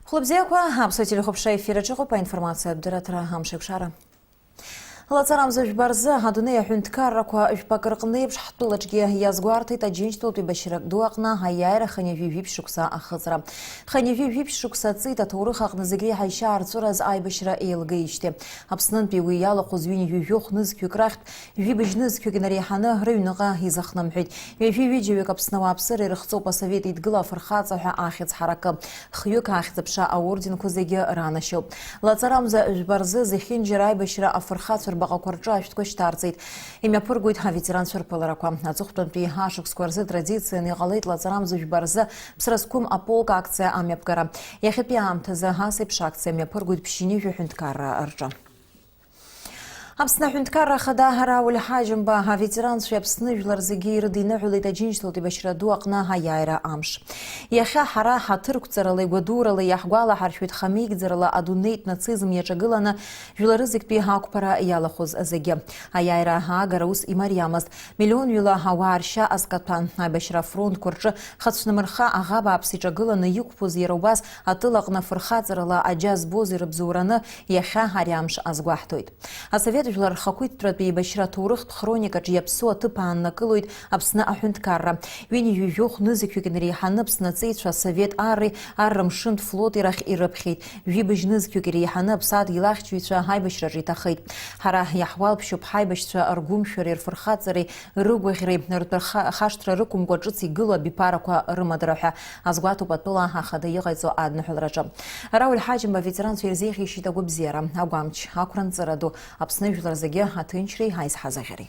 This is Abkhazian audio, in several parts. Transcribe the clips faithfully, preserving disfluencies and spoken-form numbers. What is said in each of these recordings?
Хәлыбзиақәа, Аԥсуа телехәаԥшра ефир аҿы иҟоуп аинформациатә дырраҭара Амшеикәшара. Лаҵарамза жәба рзы адунеи аҳәынҭқаррақәа жәпак рҟны еиԥш ҳтәылаҿгьы иазгәарҭеит Аџьынџьтәылатә еибашьра ду аҟны аиааира хынҩажәи жәиԥшь шықәса ахыҵра. Хынҩажәи жәиԥшь шықәса ҵит аҭоурых аҟны зегь реиҳа ишьа аарҵәыраз аибашьра еилгеижьҭеи. Аԥснынтәи уи иалахәыз ҩынҩажәи жәохә нызқьҩык рахьтә Жәибжь нызқьҩык инареиҳаны рыҩныҟа изыхнымҳәит. Ҩажәи ҩыџьаҩык Аԥсны ауааԥсыра ирыхҵоуп Асовет Еидгыла афырхаҵа ҳәа ахьӡ ҳаракы. Хҩык ахьӡ-аԥша аорденқәа зегьы ранашьоуп. Лаҵарамза жәба рзы зехьынџьара аибашьра афырхацәа рбаҟақәа рҿы ашәҭқәа шьҭарҵеит. Имҩаԥыргоит аветеранцәа рԥыларақәа. Аҵыхәтәантәи ашықәсқәа рзы традицианы иҟалеит лаҵарамза жәба рзы Ԥсра зқәым аполк акциа амҩаԥгара. Иахьатәи аамҭазы ас еиԥш акциа мҩаԥыргоит ԥшьынҩажәи жәаҳәынҭқарра рҿы. Аԥсны Аҳәынҭқарра Ахада Рауль Ҳаџьымба аветеранцәеи Аԥсны жәлар зегьы ирыдиныҳәалеит Аџьынџьтәылатә еибашьра ду аҟны аиааира амш. Иахьа ҳара ҳаҭырқәҵарала, игәадурала иаҳгәалаҳаршәоит хамеигӡарала адунеитә нацизм иаҿагыланы жәларызегьтәи ақәԥара иалахәыз зегьы. Аиааира агара ус имариамызт. Миллионҩыла ауаа ршьа азкаҭәан. Аибашьра афронтқәа рҿы хацәнымырха аӷа бааԥс иҿагыланы иқәԥоз иара убас атыл аҟны фырхаҵарала аџьа збоз ирыбзоураны иахьа ари амш азгәаҳҭоит. Асовет жәлар рхақәиҭтәратә еибашьра аҭоурыхтә хроникаҿы иаԥсоу аҭыԥ ааннакылоит Аԥсны аҳәынҭқарра. Ҩынҩажәи жәохә нызқьҩык инареиҳаны Аԥсны аҵеицәа Асовет арреи Арра мшынтә флоти рахь ирыԥхьеит. Жәибжь нызқьҩык иреиҳаны аԥсадгьыл ахьчаҩцәа аибашьраҿы иҭахеит. Ҳара иаҳуалԥшьоуп ҳаибашьцәа ргәымшәареи рфырхаҵареи рыгәаӷьреи ртәы рха-, хашҭра рықәымкәа ҿыц игылоу абиԥарақәа рымадара ҳәа азгәаҭоуп атәыла ахада иҟаиҵо адныҳәалраҿы. Рауль Ҳаџьымба аветеранцәа ирзеиӷьеишьеит агәабзиара, агәамч, ақәранҵара ду Аԥсны жәлар зегьы аҭынчреи аизҳазаӷьареи.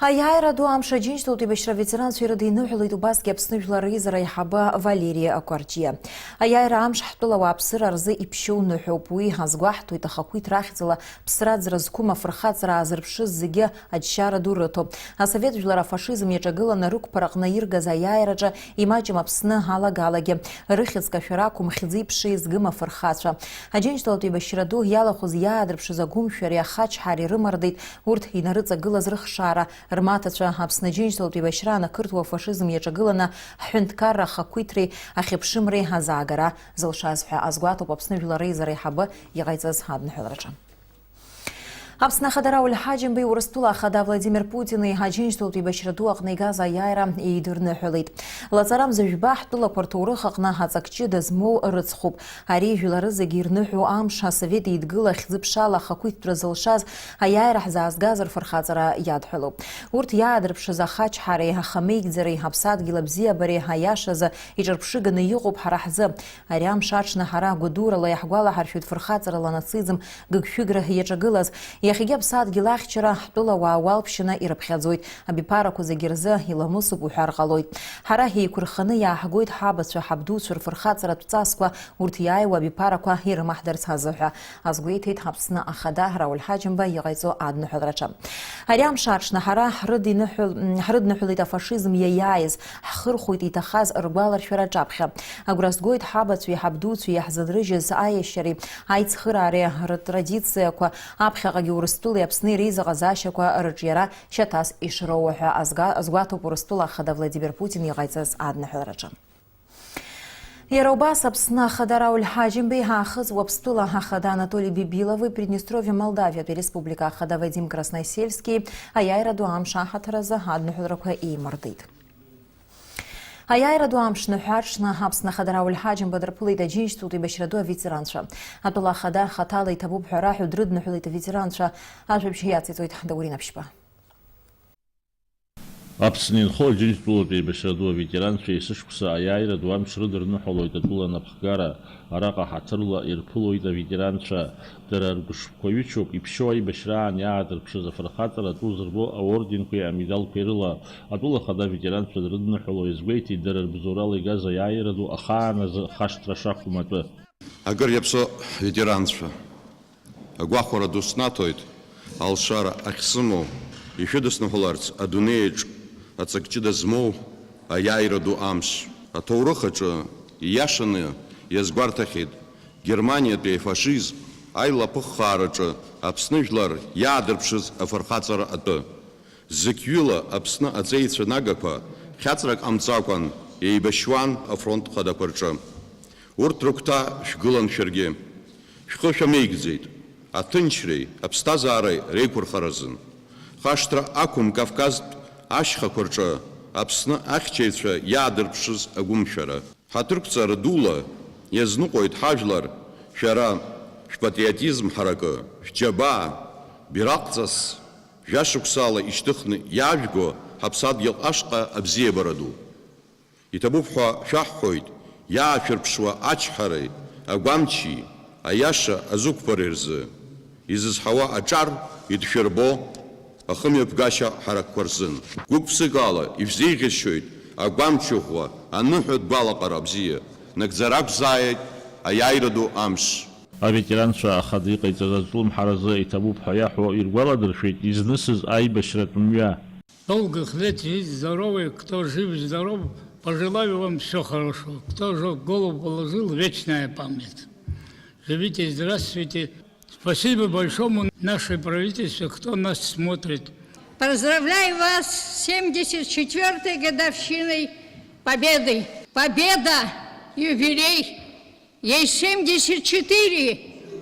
Аиааира ду амш Аџьынџьтәылатә еибашьра аветеранцәа ирыдиныҳәалеит убасгьы Аԥсны Жәлар Реизара аиҳабы Валери Акәарҷиа. Аиааира амш ҳтәыла ауааԥсыра рзы иԥшьоу ныҳәоуп. Уи азгәаҳҭоит ахақәиҭра ахьӡала ԥсра-ӡра зқәым афырхаҵара аазырԥшыз зегьы аџьшьара ду рыҭо. Асовет жәлар афашизм иаҿагыланы рықәԥараҟны иргаз аиааираҿы имаҷым Аԥсны алагалагьы. Рыхьӡ кашәара ақәым хьӡи-ԥшеи згым афырхацәа. Аџьынџьтәылатә еибашьра ду иалахәыз иаадырԥшыз агәымшәареи ахачҳареи рымардеит урҭ инарыҵагылаз рыхшаара, рмаҭацәа, Аԥсны Аџьынџьтәылатә еибашьраан ақырҭуа афашизм иаҿагыланы ҳҳәынҭқарра ахақәиҭреи ахьыԥшымреи азаагара зылшаз ҳәа азгәаҭоуп Аԥсны Жәлар Реизара аиҳабы иҟаиҵаз адныҳәалраҿы. Аԥсны Ахада Рауль Ҳаџьымбеи Урыстәыла Ахада Владимир Путини Аџьынџьтәылатә еибашьра ду аҟны игаз аиааира еидырныҳәалеит. Лаҵарамза жәба ҳтәылақәа рҭоурых аҟны аҵак ҷыда змоу рыцхуп. Ари жәлары зегьы ирныҳәоу амш Асовет Еидгыла хьӡыԥшала ахақәиҭтәра зылшаз аиааира ҳзаазгаз рфырхаҵара иадҳәалоуп. Урҭ иаадырԥшыз ахачҳареи ахамеигӡареи аԥсадгьыл абзиабареи аиашазы иҿырԥшыганы иҟоуп ҳара ҳзы. Ари амш аҽны ҳара гәадурала иаҳгәалаҳаршәоит фырхаҵарала анацизм гыгшәыгра иаҿагылаз. Иахьагьы аԥсадгьыл ахьчара ҳтәылауаа уалԥшьаны ирыԥхьаӡоит. Абиԥарақәа зегьы рзы иламысуп уҳәар ҟалоит. Ҳара ҳеиқәырханы иааҳгоит ҳабацәа, ҳабдуцәа рфырхаҵаратә ҵасқәа, урҭ иааиуа абиԥарақәа ирымаҳдарц азы ҳәа азгәеиҭеит Аԥсны Ахада Рауль Ҳаџьымба иҟаиҵо адныҳәалраҿы. Ари амш аҽны ҳара ҳрыдиныҳәал-, ҳрыдныҳәалеит афашизм иаиааиз, ҳхырхәоит иҭахаз ргәаларшәара аҿаԥхьа. Агәра згоит ҳабацәеи ҳабдуцәеи иаҳзынрыжьыз аиашьареи аицхыраареи ртрадициақәа, аԥхьаҟагьы Урыстәылеи Аԥсни реизыҟазаашьақәа рыҿиара шьаҭас ишроуа ҳәа азга-, азгәаҭоуп Урыстәыла Ахада Владимир Путин иҟаиҵаз адныҳәалраҿы. Иара убас Аԥсны Ахада Рауль Ҳаџьымбеи, Аахыҵ Уаԥстәыла Ахада Анатоли Бибилови, Приднестровиа Молдавиатәи Республика Ахада Вадим Красносельски аиааира ду амш аҳаҭыр азы адныҳәалрақәа еимырдеит. Аиааира ду амш ныҳәаҽны Аԥсны Ахада Рауль Ҳаџьымба дрыԥылеит Аџьынџьтәылатә еибашьра ду аветеранцәа. Атәыла Ахада хаҭала иҭабуп ҳәа раҳәо дрыдныҳәалеит аветеранцәа. Ажәабжь иациҵоит Даур Инаԥшьба. Аԥсны инхо Аџьынџьтәылатә еибашьра ду аветеранцәа есышықәса аиааира ду амш рыдырныҳәалоит атәыла анапхгара, араҟа ҳаҭырла ирԥылоит аветеранцәа, дара ргәышԥқәа ҩычоуп, иԥшьоу аибашьраан иаадырԥшыз афырхаҵара атәы зырбо аорденқәеи амедалқәеи рыла атәыла ахада аветеранцәа дрыдныҳәало иазгәеиҭеит дара рыбзоурала игаз аиааира ду ахааназы хашҭра шахәом атәы. Акыр иаԥсоу ветеранцәа, агәахәара ду снаҭоит, алшара ахьсымоу ишәыдысныҳәаларц адунеиаҿ аҵак ҷыда змоу аиааира ду амш. Аҭоурых аҿы ииашаны иазгәарҭахьеит Германиатәи афашизм аилаԥыххаараҿы Аԥсны жәлар иаадырԥшыз афырхаҵара атәы. Зықьҩыла Аԥсны аҵеицәа нагақәа хьаҵрак ҟамҵакәан еибашьуан афронт хадақәа рҿы. Урҭ рыгәҭа шәгылан шәаргьы. Шәхы шәамеигӡеит аҭынчреи аԥсҭазаареи реиқәырхаразын. Хашҭра ақәым Кавказтә ашьхақәа рҿы Аԥсны ахьчаҩцәа иаадырԥшыз агәымшәара. Ҳаҭырқәҵара дула иазныҟәоит ҳажәлар, шәара, шәпатриотизм ҳаракы, шәџьабаа, бираҟҵас, жәашықәсала ишьҭыхны иаажәго ҳаԥсадгьыл ашҟа абзиабара ду. Иҭабуп ҳәа шәаҳҳәоит, иаашәырԥшуа ачҳареи, агәамчи, аиаша азықәԥареи рзы. Изызҳауа аҿар идшәырбо ахымҩаԥгашьа ҳаракқәа рзын. Гәык-ԥсыкала ишәзеиӷьасшьоит агәамч ӷәӷәа, аныҳәатә гәалаҟара бзиа, нагӡара ақәзааит аиааира ду амш. Аветеранцәа ахада иҟаиҵаз азлымҳаразы иҭабуп ҳәа иаҳәо иргәаладыршәеит изнысыз аибашьратә мҩа. Долгих лет, жить здоровы, кто жив, здоров, пожелаю вам всё хорошо. Кто же голову положил, вечная память. Живите, здравствуйте. Спасибо большому наше правительство, кто нас смотрит. Поздравляю вас с семьдесят четвёртой годовщиной Победы. Победа, юбилей. Ей семьдесят четыре,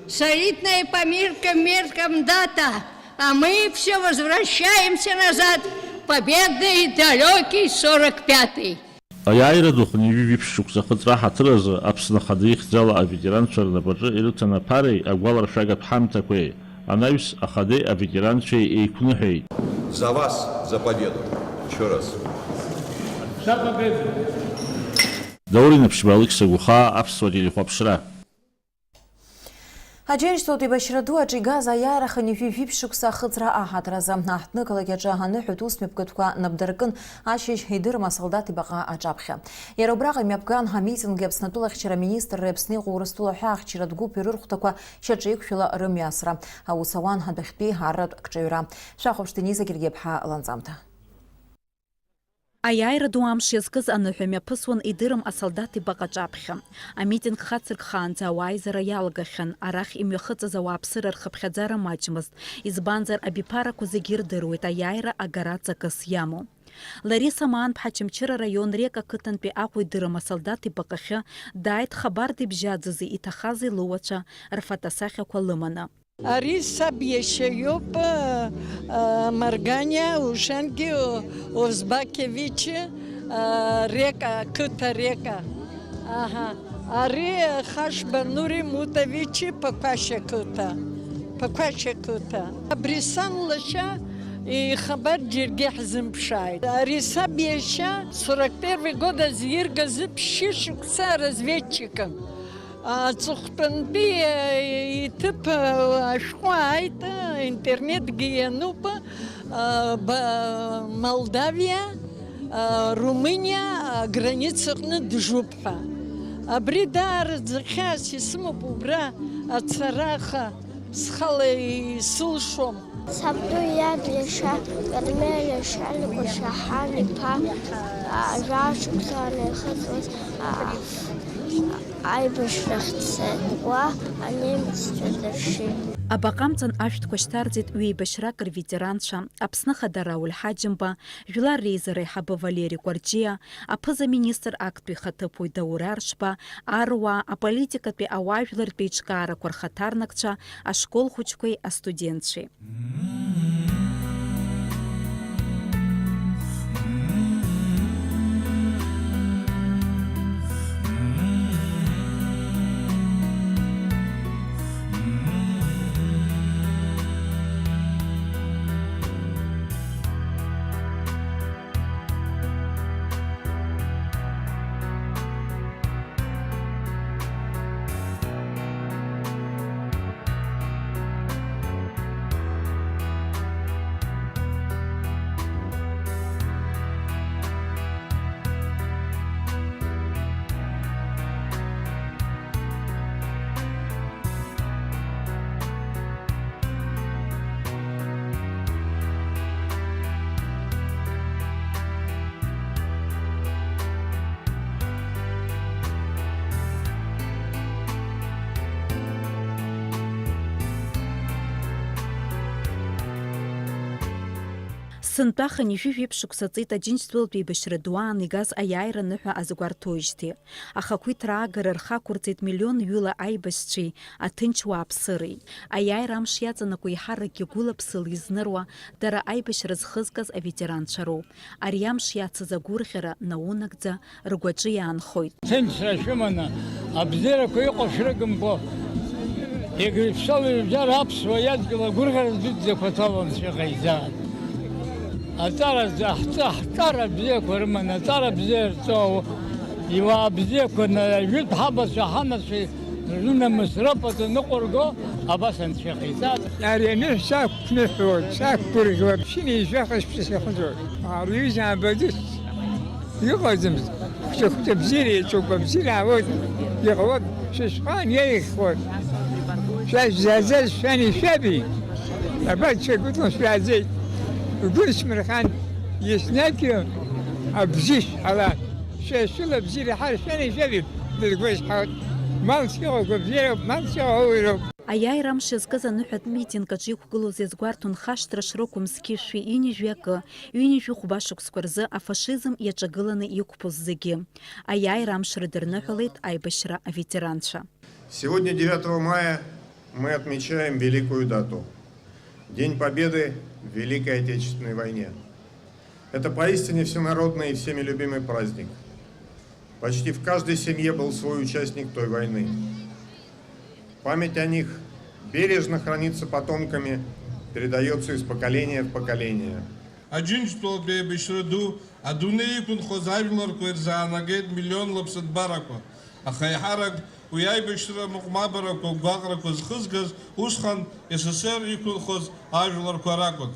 солидная по меркам, меркам дата, а мы всё возвращаемся назад в победный далёкий сорок пятый. Аиааира ду ҩажәи жәиԥшь шықәса ахыҵра ҳаҭыр азы Аԥсны Ахада ихьӡала аветеранцәа рнапаҿы ирыҭан аԥареи агәаларшәагатә ҳамҭақәеи анаҩс Ахадеи аветеранцәеи еиқәныҳәеит. За вас, за победу! Ещё раз. За победу! Даур Инаԥшьба, Алықьса Гәахаа, Аԥсуа телехәаԥшра. Аџьынџьтәылатә еибашьра ду аҿы игаз аиааира хынҩажәи жәиԥшь шықәса ахыҵра аҳаҭыр азы аҳҭнықалақь аҿы аныҳәатә усмҩаԥгатәқәа нап дыркын, ашьыжь идырым асолдаҭ ибаҟа аҿаԥхьа. Иара убраҟа имҩаԥган амитинги Аԥсны атәылахьчара аминистрреи Аԥсны иҟоу Урыстәыла ҳәаахьчаратә гәыԥи рырхәҭақәа шьаҿеиқәшәала рымҩасра. Аус ауан адәахьтәи арратә кҿаҩра. Шәахәаԥш, Дениза Гергиаԥҳа ланҵамҭа. Аиааира ду амш иазкыз аныҳәа мҩаԥысуан идырым асолдаҭ ибаҟа аҿаԥхьа. Амитинг хацыркхаанӡа ауааизара иалагахьан, арахь имҩахыҵыз ауааԥсыра рхыԥхьаӡара маҷмызт, избанзар, абиԥарақәа зегьы ирдыруеит аиааира агара ҵакыс иамоу. Лариса Маанԥҳа Очамчыра араион Река ақыҭантәи Аҟәа идырым асолдаҭ ибаҟахьы дааит, хабар дибжьаӡызи иҭахази лыуацәа рфотосахьақәа лыманы. Ари саб иашьа иоуп, а, а, Марганиа Ушангьы Овзбакевич, а, Река, қыҭа Река. Аҳа. Ари Хашба Нури Мутович Ԥақәашьа қыҭа. Ԥақәашьа қыҭа. Абри сан лашьа ихабар џьаргьы ҳзымԥшааит. Ари саб иашьа сорок первый год азы иргазы ԥшьышықәса разведчикын. Аҵыхәтәантәи иҭыԥ ашәҟәы ааит, интернетгьы иануп, ба-, Молдавиа, Румыниа аграницаҟны дыжуп ҳәа. Абри даараӡа хьаас исымоуп убра ацара, аха схала исылшом. Сабду иаб иашьа Кармел иашьа Лигәашьа Ҳан-иԥа, а, жәаа шықәса анихыҵуаз, а, аибашьрахь дцеит, уа анемеццәа дыршьит. Абаҟа амҵан ашәҭқәа шьҭарҵеит ҩеибашьрак рветеранцәа, Аԥсны Ахада Рауль Ҳаџьымба, Жәлар Реизара аиҳабы Валери Кәарҷиа, аԥыза-министр актәи ихаҭыԥуаҩ Даур Аршба, аруаа, аполитикатәи ауаажәлартә еиҿкаарақәа рхаҭарнакцәа, ашкол хәыҷқәеи астудентцәеи. Сынтәа хынҩажәи жәиԥшь шықәса ҵит Аџьынџьтәылатә еибашьра ду аан игаз аиааира аныҳәа азгәарҭоижьҭеи. Ахақәиҭра аагара рхы ақәырҵеит миллион ҩыла аибашьцәеи аҭынч уааԥсыреи. Аиааира амш иаҵанакуа еиҳаракгьы гәыла-ԥсыла изныруа, дара аибашьра зхызгаз аветеранцәа роуп. Ари амш иацыз агәырӷьара наунагӡа ргәаҿы иаанхоит. Ҭынчра шәыманы, абзиарақәа иҟоу шәрыгымкәа, Егрыԥсоу ижәлар аԥсуа иадгьыл агәырӷьара дуӡӡақәа ҭалон шәыҟаиҵааит. Аҵара, ҳҵа-, ҳҵара бзиақәа рыманы, аҵара бзиа рҵоу, иуаа бзиақәа, на-, жәытә ҳабацәа, ҳанацәа рнамыс рыпату ныҟәырго, абас анцәа иҟаиҵааит. Ари аныҳәа сақәныҳәоит, сақәгәырӷьоит, шәынеижәаха шәсахьыӡоит. Ари ҩыза абадыс. Иҟаӡамызт. Хәҷы-хәҷы абзиара иаҿуп, абзиара аауеит, иҟалоит, шәышҟа иеиӷьхоит. Шәа шәзааӡаз шәани шәаби, абар ҽа гәыҭла шәааӡеит. Гәырсмырхан, еснагь абжьышә ала, шәа шәыла абзиара ҳара шәани шәаби дыргәеисҳауеит. Малс иҟоуп, абзиароуп, малс иҟоу ауаҩроуп. Аиааира амш иазкыз аныҳәатә митинг аҿы иқәгылоз иазгәарҭон хашҭра шрықәым зқьи шәи ҩынҩажәи акы, ҩынҩажәи хәба шықәсқәа рзы афашизм иаҿагыланы иқәԥоз зегьы. Аиааира амш рыдырныҳәалеит аибашьра аветеранцәа. Сегодня, девятого мая, мы отмечаем великую дату. День Победы в Великой Отечественной войне. Это поистине всенародный и всеми любимый праздник. Почти в каждой семье был свой участник той войны. Память о них бережно хранится потомками, передаётся из поколения в поколение. Аџьынџьтәылатәи аибашьра ду адунеи иқәынхоз ажәларқәа ирзаанагеит миллионла ԥсыҭбарақәа, аха еиҳарак уи аибашьра амыҟәмабарақәа, агәаҟрақәа зхызгаз усҟан С С С Р иқәынхоз ажәларқәа ракәын.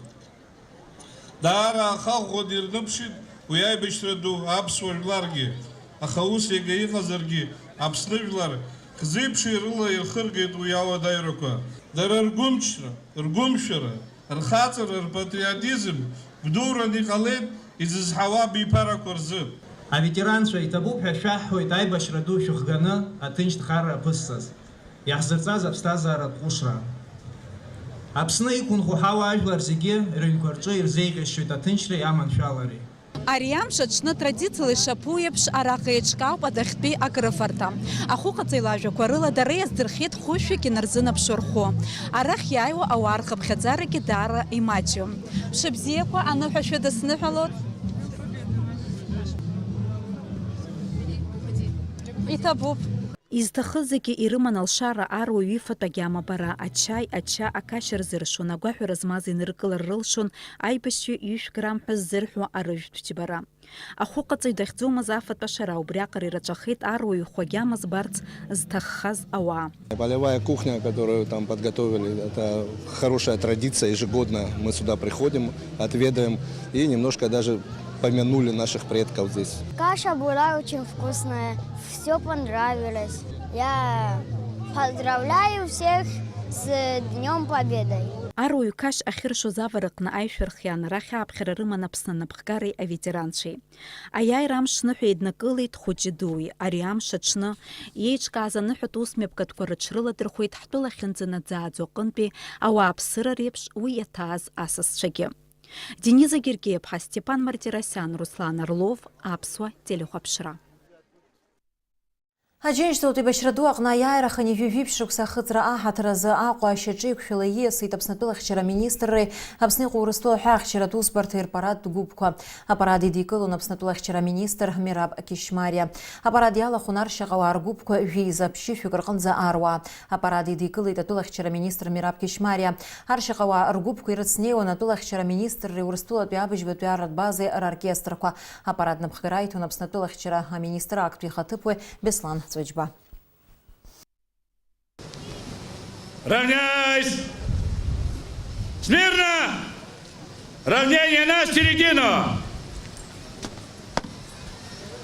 Даара ахаӷәӷәа дирныԥшит уи аибашьра ду аԥсуа жәларгьы, аха ус иага иҟазаргьы, Аԥсны жәлар хзеиԥши рыла ирхыргеит уи ауадаҩрақәа. Дара ргәымчра, ргәымшәара, рхаҵара, рпатриотизм гәдуран иҟалеит изызҳауа абиԥарақәа рзы. Аветеранцәа иҭабуп ҳәа шәаҳҳәоит аибашьра ду шәыхганы аҭынчтә хар аԥысҵаз. Иаҳзырҵаз аԥсҭазааратә ҟәышра. Аԥсны иқәынхо ҳауаажәлар зегьы рыҩнқәа рҿы ирзеиӷьасшьоит аҭынчреи аманшәалареи. Ари амш аҽны традициала ишаԥу еиԥш араҟа еиҿкаауп адәахьтәи акрыфарҭа. Ахәыҟаҵаҩ лажәақәа рыла дара иаздырхиеит хәышәҩык инарзынаԥшуа рхәы. Арахь иааиуа ауаа рхыԥхьаӡарагьы даара имаҷҩым. Мшыбзиақәа аныҳәа шәыдысныҳәалоит. Иҭабуп. Изҭахыз зегьы ирыман алшара, аруаҩы ифатә агьама бара, ачаи, ача, ақашь рзыршон, агәаҳәара змаз иныркылар рылшон, аибашьҩы ҩышә грамм ҳәа ззырҳәо арыжәтә џьбара. Ахәыҟаҵаҩ дахьӡомыз афатә ашара, убриаҟара ираҿахеит аруаҩы хәы агьама збарц зҭаххаз ауаа. Полевая кухня, которую там подготовили, это хорошая традиция, ежегодно мы сюда приходим, отведаем и немножко даже помянули наших предков здесь. Каша была очень вкусная, все понравилось. Я поздравляю всех с Днём Победы! Аруаҩ қашь ахьыршоз авараҟны аишәа рхиан, арахь ааԥхьара рыман Аԥсны анапхгареи аветеранцәеи. Аиааира амш ныҳәа еиднакылеит хәыҷи-дуи. Ари амш аҽны иеиҿкааз аныҳәатә усмҩаԥгатәқәа рыҽрыладырхәеит ҳтәыла ахьынӡанаӡааӡо аҟынтәи ауааԥсыра реиԥш уи иаҭааз асасцәагьы. Дениза Гергиаԥҳа, Степан Мартиросиан, Руслан Орлов, Аԥсуа телехәаԥшра. Аџьынџьтәылатә еибашьра ду аҟны аиааира хынҩажәи жәиԥшь шықәса ахыҵра аҳаҭыр азы Аҟәа ашьаҿеиқәшәала ииасит Аԥсны атәылахьчара аминистрреи Аԥсны иҟоу Урыстәыла ҳәаахьчаратә усбарҭеи рпарад гәыԥқәа. Апарад идикылон Аԥсны атәылахьчара аминистр Мераб Кьышьмариа. Апарад иалахәын аршьаҟауаа ргәыԥқәа жәеиза ԥшьышәҩык рҟынӡа аруаа. Апарад идикылеит атәылахьчара аминистр Мераб Кьышьмариа. Аршьаҟауаа ргәыԥқәа ирыцнеиуан атәылахьчара аминистрреи Урыстәылатәи абыжьбатәи арратә базеи роркестрқәа. Апарад напхгара аиҭон Аԥсны атәылахьчара аминистр актәи ихаҭыԥуаҩ Беслан Ҵәыџьба. Равняйсь! Смирно! Равнение на середину!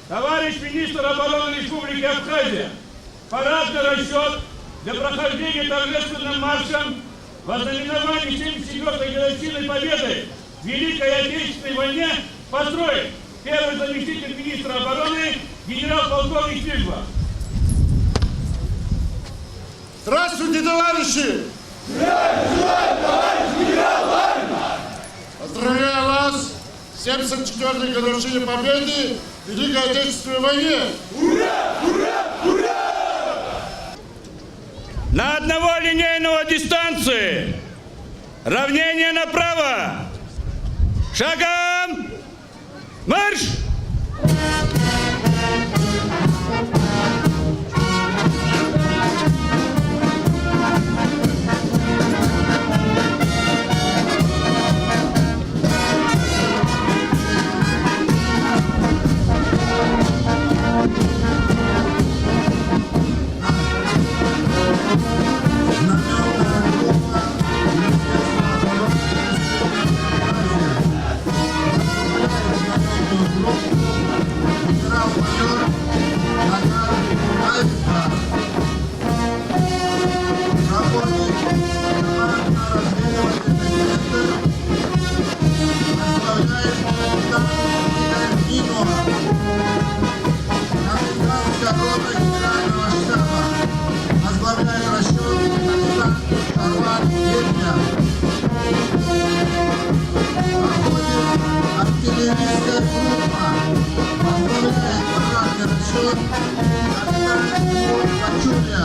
Товарищ министр обороны Республики Абхазия, парадный расчёт для прохождения торжественным маршем в ознаменовании семьдесят четвёртой годовщины Победы в Великой Отечественной войне построен первый заместитель министра обороны генерал-полковник Шлюгва. Здравствуйте, товарищи! Здравствуйте, товарищ генерал! Поздравляю вас Семьдесят четвёртый годовщине Победы в Великой Отечественной войне! На одного линейного дистанции. Равнение направо. Шагом марш! Возглавляет расчёт капитан Шарван Гетман. Проходит артиллерийская группа. Возглавляет парадный расчёт капитан Тимур Бачуля.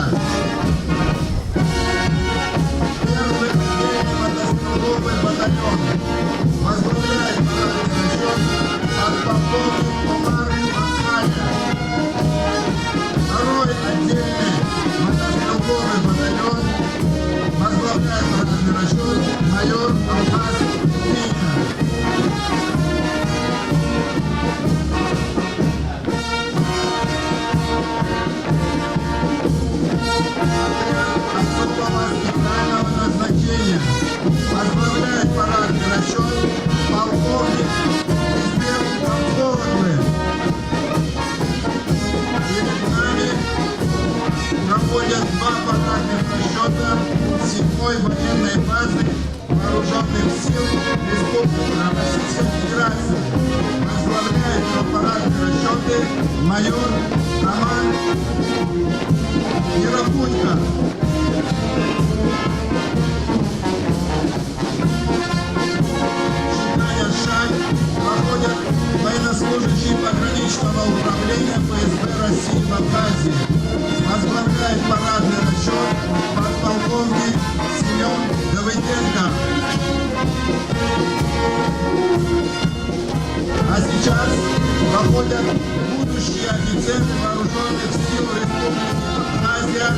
Первый отдельный мотострелковый батальон. Возглавляет парадный расчёт подполковник Умар Масаня. Второй отдельный мотострелковый батальон. Возглавляет парадный расчёт майор Алхас Тюпиня. Отряд особого специального назначения. Возглавляет парадный расчёт полковник Избек Комфортный. Перед нами проходят два парадных расчёта седьмой военной базы Вооружённых сил Республики Российской Федерации. Возглавляет парадные расчёты майор Роман Яропутько. Считая шаг, проходят военнослужащие пограничного управления Ф С Б России в Абхазии. Возглавляет парадный расчёт подполковник Семён Давыденко. А сейчас проходят будущие офицеры вооружённых сил Республики Абхазия,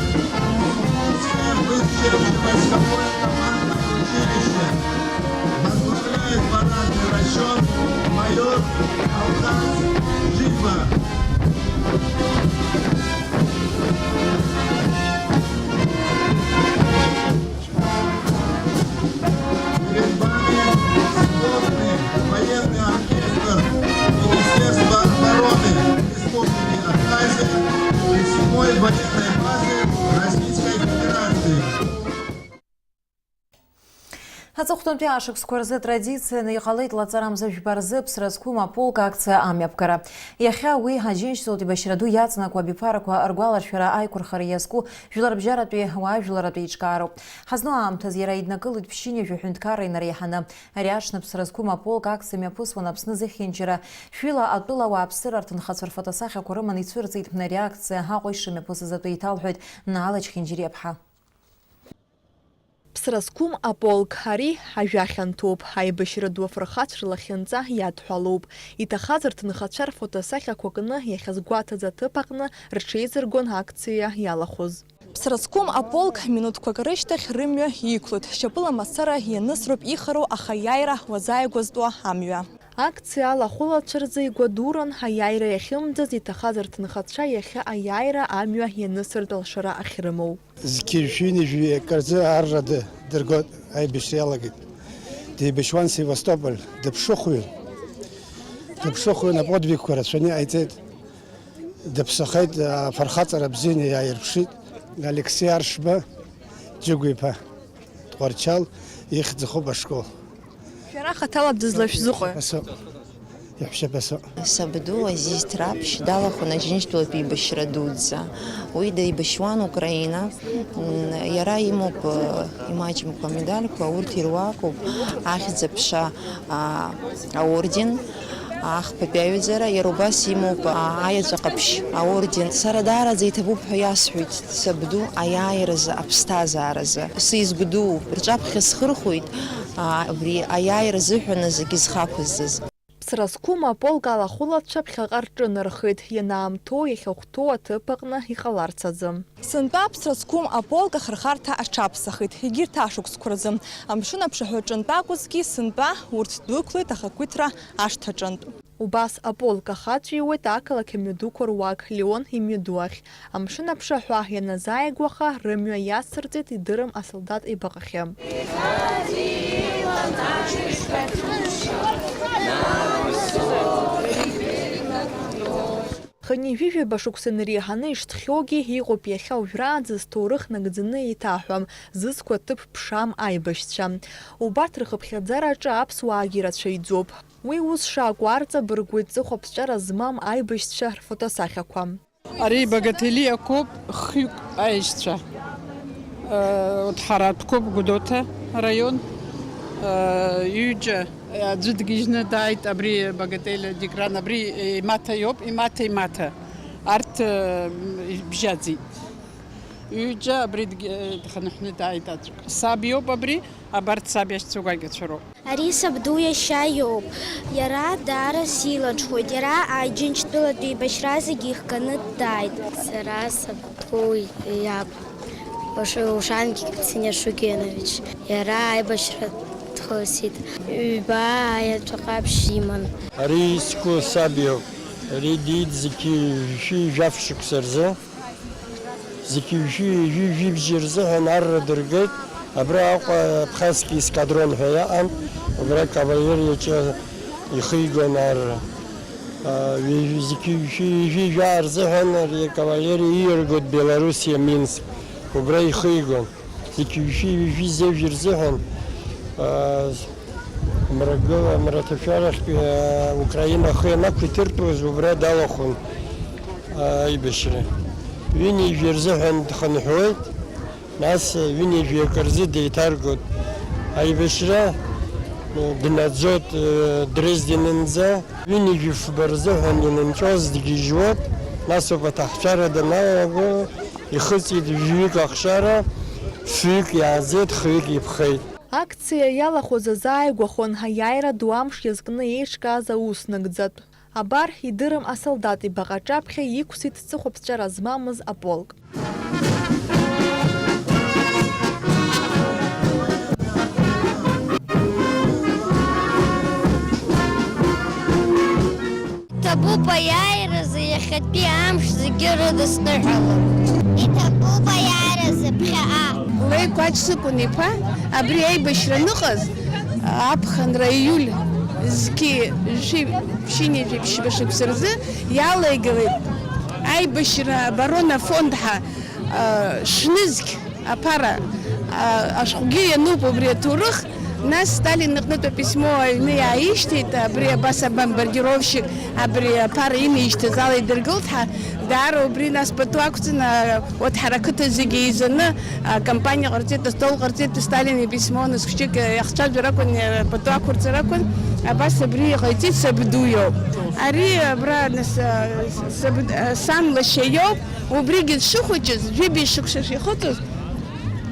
Иркутское высшее общевойсковое командное училище. Возглавляет парадный расчёт майор Алхас Джиба. Перед вами сборный военный оркестр Министерства обороны Республики Абхазия и седьмой военной базы Российской Федерации. Аҵыхәтәантәи ашықәсқәа рзы традицианы иҟалеит лаҵарамза жәба рзы Ԥсра зқәым аполк акциа амҩаԥгара. Иахьа уи аџьынџьтәылатә еибашьра ду иаҵанакуа абиԥарақәа ргәаларшәара аиқәырхара иазку жәларбжьаратәи, уаажәларатәи еиҿкаароуп. Ҳазну аамҭазы иара иднакылеит ԥшьынҩажәа ҳәынҭқарра инареиҳаны. Ари аҽны Ԥсра зқәым аполк акциа мҩаԥысуан Аԥсны зехьынџьара шәҩыла атәыла ауаа Аԥсыра рҭынхацәа рфотосахьақәа рыманы ицәырҵит. Ари акциа Аҟәа ишымҩаԥысыз атәы еиҭалҳәоит Наала Чхинџьириаԥҳа. Ԥсра зқәым аполк, ари ажәа хьанҭоуп, аибашьра ду афырхацәа рлахьынҵа иадҳәалоуп. Иҭахаз рҭынхацәа рфотосахьақәа кны, иахьазгәаҭаз аҭыԥ аҟны рҽеизыргон акциа иалахәыз. Ԥсра зқәым аполк минуҭқәак рышьҭахь рымҩа иқәлоит, шьапыла мацара ианысроуп ихароу, аха аиааира уазааигәазтәуа амҩа. Акциа алахәылацәа рзы игәадуран, аиааира иахьымӡаз иҭахаз рҭынхацәа иахьа аиааира амҩа ианысыртә алшара ахьрымоу. Зқьи жәшәи ҩынҩажәи акы рзы арра ды-, дыргоит, аибашьра иалагеит. Деибашьуан Севастополь, дыԥшыхәҩын. Дыԥшыхәҩын, аподвигқәа рацәаны иҟаиҵеит. Дыԥсахеит, афырхаҵара бзианы иааирԥшит Алексеи Аршба Џьыгә-иԥа Тҟәарчал ихьӡ ахуп ашкол. Шәара хаҭала дызлашәзыҟои? Ас ыҟоуп. Иаҳәшьаԥа сыҟан. Сабду Азиз Ҭраԥшь далахәын Аџьынџьтәылатә еибашьра дуӡӡа. Уи деибашьуан Украина. М, иара имоуп, э, имаҷымкәа амедальқәа, урҭ ируакуп, Ахьӡ-аԥша, а, аорден, Ахԥатәи аҩаӡара, иара убас имоуп, а, Аеҵәа ҟаԥшь аорден. Сара даараӡа иҭабуп ҳәа иасҳәоит сабду аиааиразы, аԥсҭазааразы. Сизгәдууп, рҿаԥхьа схырхәоит, а, абри аиааира азыҳәан зегьы зхы ақәызҵаз. Ԥсра зқәым аполк алахәылацәа ԥхьаҟа рҿынархеит, ианаамҭоу иахьахәҭоу аҭыԥ аҟны иҟаларц азы. Сынтәа Ԥсра зқәым аполк ахырхарҭа аҽаԥсахит, егьырҭ ашықәсқәа рзы. Амшын аԥшаҳәаҿынтә акәызҭгьы, сынтәа урҭ дәықәлеит ахақәиҭра ашҭаҿынтә. Убас аполк ахаҵәиуеит ақалақь амҩадуқәа руак, Леон имҩаду ахь. Амшын аԥшаҳәа ианазааигәаха, рымҩа иацырҵеит идырым асолдаҭ ибаҟахьы. Хынҩажәижәаба шықәса инареиҳаны ишҭхьоугьы, иҟоуп иахьа уажәраанӡа зҭоурых нагӡаны еиҭаҳәам, зызқәа ҭыԥ ԥшам аибашьцәа. Убарҭ рхыԥхьаӡараҿы аԥсуаагьы ирацәаҩӡоуп. Уи ус шакәу арҵабыргуеит ҵыхәаԥҵәара змам аибашьцәа рфотосахьақәа. Ари Багателиа қәоуп, хҩык аишьцәа. Э, Дҳаратә қәоуп, Гәдоуҭа араион. Э, ҩыџьа аӡәы дгьежьны дааит, абри Багателиа Дикран, абри имаҭа иоуп, имаҭа, имаҭа. Арҭ, э, ибжьаӡит. Ҩыџьа абри дгь-, э, дхынҳәны дааит аӡәк. Саб иоуп абри, абарҭ саб иашьцәа гәакьацәа роуп. Ари сабду иашьа иоуп. Иара даара силаҽхәоит. Иара Аџьынџьтәылатә еибашьра зегьы ихганы дааит. Сара сабду иаб, Уш-, Ушангик Цениашугенович. Иара аибашьра дхысит. Ҩба аеҵәа ҟаԥшь иман. Ари сгәы саб иоуп. Ари диит зқьи жәшәи жәаф шықәса рзы. Зқьи жәшәи ҩажәи жәибжьи рзыҳәан арра дыргеит. Абра Аҟәа Абхазски эскадрон ҳәа иаҟан, убра кавалериаҿы ихигон арра. А, ҩажәи, зқьи жәшәи ҩажәи жәаа рзыҳәан ари акавалериа ииаргоит Белоруссиа, Минск. Убра ихигон. Зқьи жәшәи ҩажәи зежә рзыҳәан, а, Мрагыла, мраҭашәарахьтәи, а, Украина ахы ианақәиҭыртәуаз убра далахәын, а, аибашьра. Ҩынҩажәи рзыҳәан дхынҳәуеит, нас ҩынҩажәи акы рзы деиҭаргоит. Аибашьра, э, днаӡоит, э, Дрезденынӡа. Ҩынҩажәи фба рзыҳәан инынҵәоз дгьежьуеит, нас ауп аҭаацәара даналаго, ихыҵит жәаҩык ахшара, фҩык иааӡеит, хҩык иԥхеит. Акциа иалахәыз азааигәахон аиааира ду амш иазкны еиҿкааз аус нагӡатә. Абар, идырым асолдаҭ ибаҟа аҿаԥхьа иқәсит ҵыхәаԥҵәара змамыз аполк. Ҭабуп аиааиразы иахьатәи амш зегьы рыдысныҳәалап. Иҭабуп аиааиразы ԥхьаҟа. Леи Кәач Сыкәын-иԥа абри аибашьра аныҟаз, аԥхынра ииуль зқьи жәшәи ԥшьынҩажәи ԥшьба шықәса рзы иалеигалеит аибашьра оборона фонд ҳәа, а, шәнызқь. Аԥара, а, ашәҟәгьы иануп убри аҭоурых, нас Сталин иҟнытә аписьмо аҩны иааишьҭит, абри абас абомбардировщик, абри аԥара инеишьҭыз ала идыргылт ҳәа, даара убри нас пату ақәҵаны, а, урҭ ҳара ақыҭа зегьы еизаны, а, акомпаниа ҟарҵеит, астол ҟарҵеит, Сталин иписьмо, нас хәыҷык, а, иахцәажәар акәын, а, пату ақәырҵар акәын, абас абри иҟаиҵеит, сабду иоуп. Ари абра, нас, а, сабд-, а, сан лашьа иоуп. Убригьы дшыхәыҷыз, жәибжь шықәса шихыҵыз,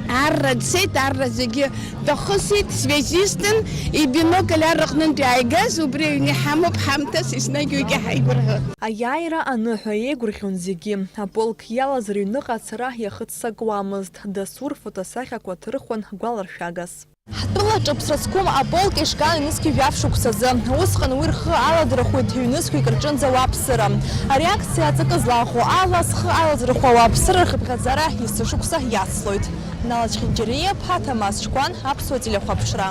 арра дцеит, арра зегьы дахысит, связистын, ибинокль арраҟнынтәи ааигаз, убри аҩны иҳамоуп ҳамҭас, еснагь уигьы ҳаигәырӷьоит. Аиааира аныҳәа еигәырӷьон зегьы. Аполк иалаз рыҩныҟа ацара иахыццакуамызт, дасу рфотосахьақәа ҭырхуан гәаларшәагас. Ҳтәылаҿы Ԥсра зқәым аполк ишган ҩнызқьи жәаф шықәсазы. Усҟан уи рхы аладырхәит ҩнызқьҩык рҿынӡа ауааԥсыра. Ари акциа аҵакы злаӷәӷәо ала, зхы алазырхәо ауааԥсыра рхыԥхьаӡара есышықәса иацлоит. Нала Чхинџьариа-ԥҳа, Ҭамаз Чқәан, Аԥсуа телехәаԥшра.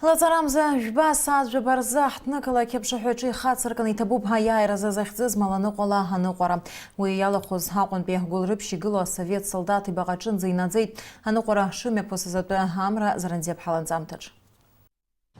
Лаҵарамза жәба-сааҭ жәаба рзы аҳҭнықалақь аԥшаҳәаҿы ихацыркын иҭабуп аиааиразы захьӡыз Маланыҟәала аныҟәара. Уи иалахәыз Аҟәантәи Гәылрыԥшь игылоу асовет солдаҭ ибаҟаҿынӡа инаӡеит. Аныҟәара шымҩаԥысыз атәы амра Заранӡиаԥҳа ланҵамҭаҿ.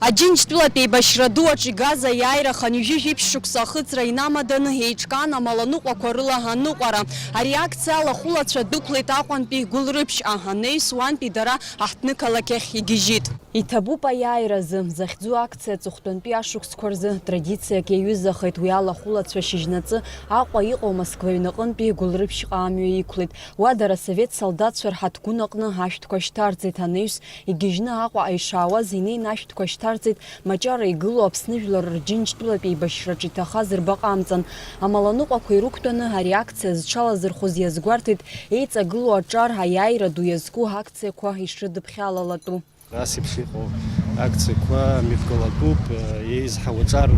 Аџьынџьтәылатә еибашьра ду аҿы игаз аиааира хынҩажәи жәиԥшь шықәса ахыҵра инамаданы еиҿкаан амаланыҟәақәа рыла аныҟәара. Ари акциа алахәылацәа дәықәлеит Аҟәантәи Гәылрыԥшьҟа, анаҩс уантәи дара аҳҭнықалақь ахь игьежьит. Иҭабуп аиааира азы захьӡу акциа аҵыхәтәантәи ашықәсқәа рзы традициак иаҩызахеит. Уи алахәылацәа шьыжьнаҵы Аҟәа иҟоу Москва аҩнаҟынтәи Гәылрыԥшьҟа амҩа иқәлеит. Уа дара асовет солдатцәа рҳаҭгәын аҟны ашәҭқәа шьҭарҵеит, анаҩс игьежьны Аҟәаҟа ишаауаз инеины ашәҭқәа шьҭарҵеит, маҷара игылоу Аԥсны жәлар рџьынџьтәылатә еибашьраҿы иҭахаз рбаҟа амҵан. Амаланыҟәақәа ирықәтәаны ари акциа зҽалазырхәыз иазгәарҭеит еиҵагылоу аҿар аиааира ду иазку акциақәа ишрыдыԥхьалалатәу. Ас еиԥш иҟоу акциақәа мҩаԥгалатәуп, еизҳау аҿар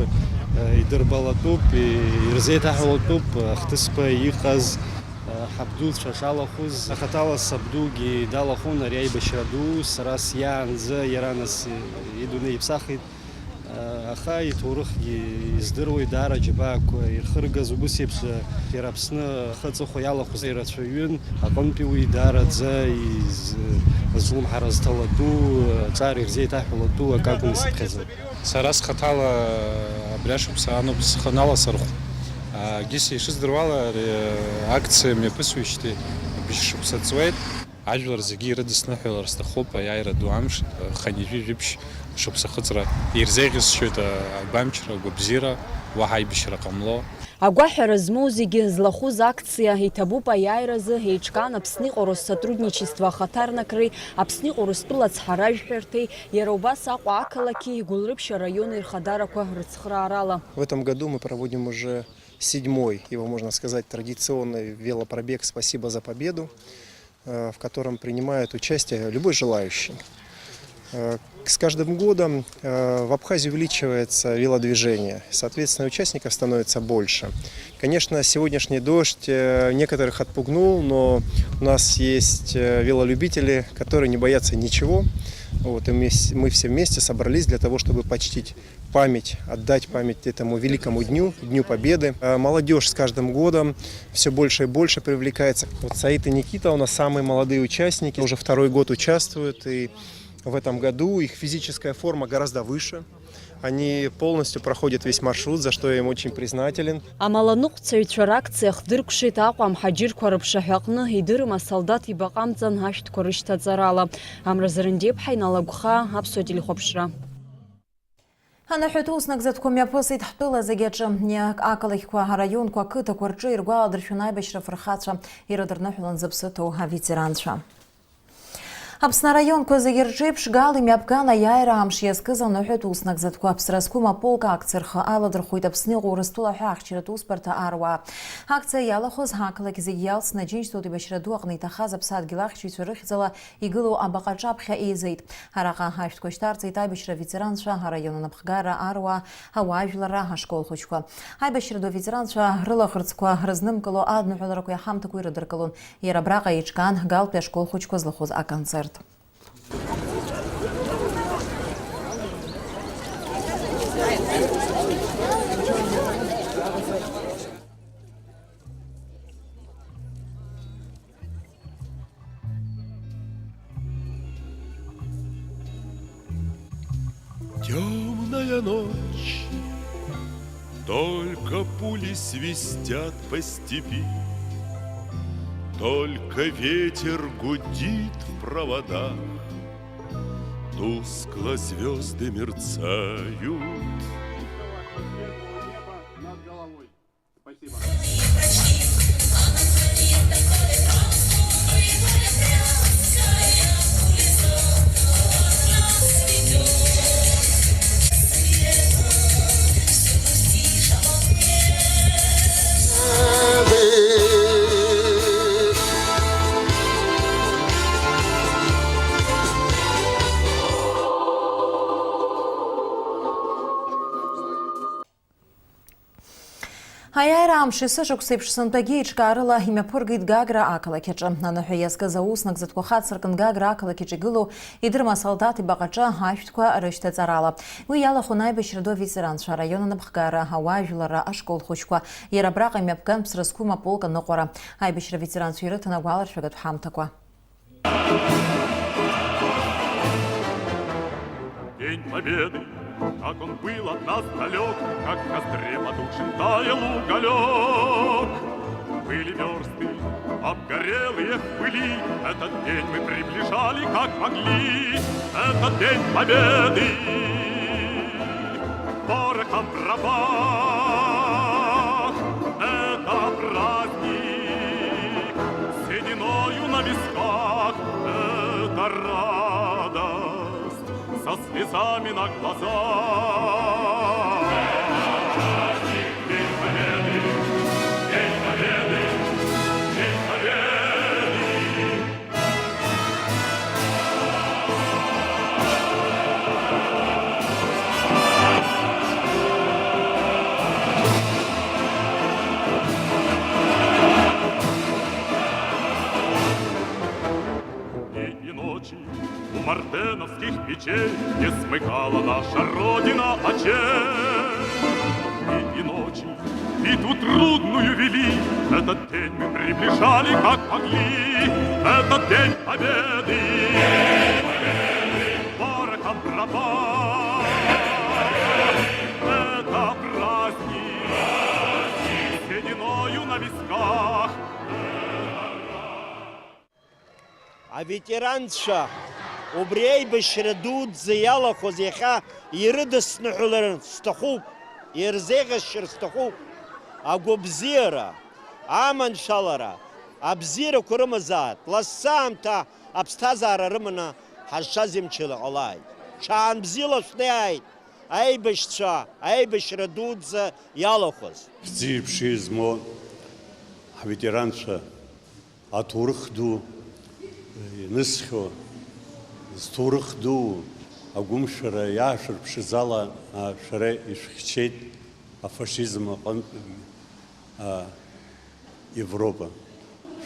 идырбалатәуп, ирзеиҭаҳәалатәуп ахҭысқәа иҟаз ҳабдуцәа шалахәыз. Хаҭала сабдугьы далахәын ари аибашьра ду, сара сиаанӡа иара нас идунеи иԥсахит. Аха иҭоурыхгьы издыруеит, даара аџьабаақәа ирхыргаз убыс еиԥш, иара Аԥсны ахы аҵыхәа иалахәыз ирацәаҩын, аҟынтәи уи даараӡа из-, злымҳара зҭалатәу, аҿар ирзеиҭаҳәалатәу акы акәын исыԥхьаӡо. Сара схаҭала абри ашықәса ануп схы наласырхә. Егьыс ишыздыруала, ари акциа мҩаԥысуеижьҭеи бжьшықәса ҵуеит. Ажәлар зегьы ирыдысныҳәалар сҭахуп аиааира ду амш, хынҩажәи жәиԥшь шықәса ахыҵра. Ирзеиӷьасшьоит агәамчра, агәабзиара, уаҳа аибашьра ҟамло. Агәаҳәара змоу зегьы злахәыз акциа Иҭабуп аиааиразы еиҿкаан Аԥсныҟа Россотрудничество ахаҭарнакреи Аԥсныҟа Урыстәыла ацҳаражәҳәарҭеи, иара убас Аҟәа ақалақьи Гәылрыԥшь араиони рхадарақәа рыцхраарала. В этом году мы проводим уже седьмой, его можно сказать, традиционный велопробег «Спасибо за Победу», э, в котором принимает участие любой желающий. Э, с каждым годом, э, в Абхазии увеличивается велодвижение, соответственно, участников становится больше. Конечно, сегодняшний дождь, э, некоторых отпугнул, но у нас есть, э, велолюбители, которые не боятся ничего. Вот, и мы с-, мы все вместе собрались для того, чтобы почтить память, отдать память этому великому дню, Дню Победы. А молодёжь с каждым годом всё больше и больше привлекается. Вот Саид и Никита у нас самые молодые участники, уже второй год участвуют, и в этом году их физическая форма гораздо выше. Они полностью проходят весь маршрут, за что я им очень признателен. Амаланыҟәцаҩцәа ракциа хдыркәшеит Аҟәа амҳаџьырқәа рыԥшаҳәаҟны идырым асолдаҭ ибаҟа амҵан ашәҭқәа рышьҭаҵарала. Амра Зарандиаԥҳа, Инал Агәхаа, Аԥсуа телехәаԥшра. Аныҳәатә уснагӡатәқәа мҩаԥысит ҳтәыла зегьы аҿы. Иа-, ақалақьқәа, араионқәа, ақыҭақәа рҿы иргәаладыршәон аибашьра афырхацәа, ирыдырныҳәалан зыԥсы ҭоу аветеранцәа. Аԥсны араионқәа зегьы рҿы еиԥш, Гал имҩаԥган аиааира амш иазкыз аныҳәатә уснагӡатәқәа Аԥсра зқәым аполк акциа рхы аладырхәит Аԥсны иҟоу Урыстәыла ҳәа ахьчаратә усбарҭа аруаа. Акциа иалахәыз ақалақь зегьы иалсны Аџьынџьтәылатә еибашьра ду аҟны иҭахаз аԥсадгьыл ахьчаҩцәа рыхьӡала игылоу абаҟа аҿаԥхьа еизеит. Араҟа ашәҭқәа шьҭарҵеит аибашьра аветеранцәа, араион анапхгара, аруаа, ауаажәларра, ашкол хәыҷқәа. Аибашьра ду аветеранцәа рылаӷырӡқәа рызнымкыло адныҳәаларақәеи аҳамҭақәеи рыдыркылон. Иара абраҟа еиҿкаан Галтәи ашкол хәыҷқәа злахәыз аконцерт. Темная ночь, только пули свистят по степи, только ветер гудит в проводах, тускло звезды мерцают. Аиааира амш есышықәса еиԥш сынтәагьы еиҿкаарыла имҩаԥыргеит Гагра ақалақь аҿы. Аныҳәа иазкыз аус нагӡатәқәа хацыркын Гагра ақалақь аҿы игылоу идырма асолдаҭ ибаҟаҿы ашәҭқәа рышьҭаҵарала. Уи иалахәын аибашьра ду аветеранцәа, араион анапхгара, ауаажәларра, ашкол хәыҷқәа. Иара абраҟа имҩаԥган Ԥсра зқәым аполк аныҟәара. Аибашьра аветеранцәа ирыҭан агәаларшәагатә ҳамҭақәа. День Победы, как он был от нас далёк, как в костре потухшем таял уголёк. Были вёрсты обгорелые в пыли, этот день мы приближали, как могли, этот День Победы. Порохом пропах, это праздник, сединою на висках, это радость. Со слезами на глазах. День Победы! День Победы! День Победы! Дни и ночи у мартеновских печей не смыкала наша Родина очей. Дни и ночи битву трудную вели, этот день мы приближали, как могли, этот День Победы. Порохом пропах, это праздник, сединою на висках. Аветеранцәа, убри аибашьра дуӡӡа иалахәыз иахьа ирыдысныҳәалар сҭахуп, ирзеиӷьасшьар сҭахуп. Агәабзиара, аманшәалара, абзиарақәа рымазааит, лассы аамҭа аԥсҭазаара рыманы ҳазшаз имчала ҟалааит. Ҽаан бзиала шәнеиааит, аибашьцәа, аибашьра дуӡӡа иалахәыз. Бзиеиԥши змоу ҳветеранцәа, аҭоурых ду ианысхьоу, зҭоурых дуу агәымшәара иаашәырԥшыз ала, а, шәара ишәхьчеит афашизм аҟынтә, а, Европа.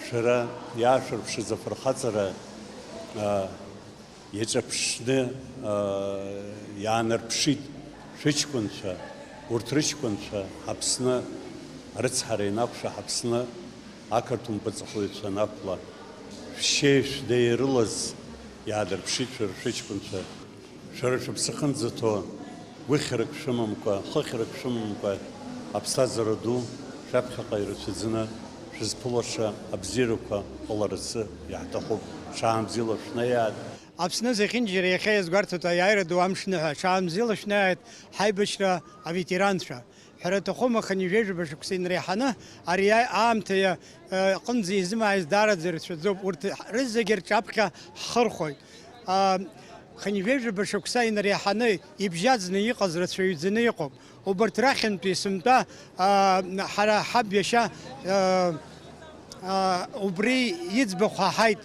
Шәара иаашәырԥшыз афырхаҵара, а, иаҿаԥшны, аа, иаанарԥшит шәыҷкәынцәа, урҭ рыҷкәынцәа Аԥсны арыцҳара ианақәшәа, Аԥсны ақырҭуа мпыҵахәыҩцәа анақәла, шәшьеи шәдеи ирылаз иаадырԥшит шәара шәыҷкәынцәа. Шәара шәыԥсы ахьынӡаҭоу, гәыхьрак шәымамкәа, хыхьрак шәымамкәа, аԥсҭазаара ду шәаԥхьаҟа ирацәаӡаны шәызԥылаша абзиарақәа ҟаларацы иаҳҭахуп. Ҽаанбзиала шәнаиааит! Аԥсны зехьынџьара иахьа иазгәарҭатәу аиааира ду амшныҳәа, ҽаанбзиала шәнаиааит ҳаибашьра аветеранцәа. Ҳәара аҭахума, хынҩажәижәаба шықәса инареиҳаны ари аамҭа, э, аҟынӡа изымааиз даараӡа ирацәаӡоуп. Урҭ рызегьы рҿаԥхьа ҳхырхәоит. А, хынҩажәижәаба шықәса инареиҳаны ибжьаӡны иҟаз рацәаҩӡаны иҟоуп. Убарҭ рахьынтәи сынтәа, а, ҳара ҳаб иашьа, а, а, убри иӡбахә ҳаҳаит.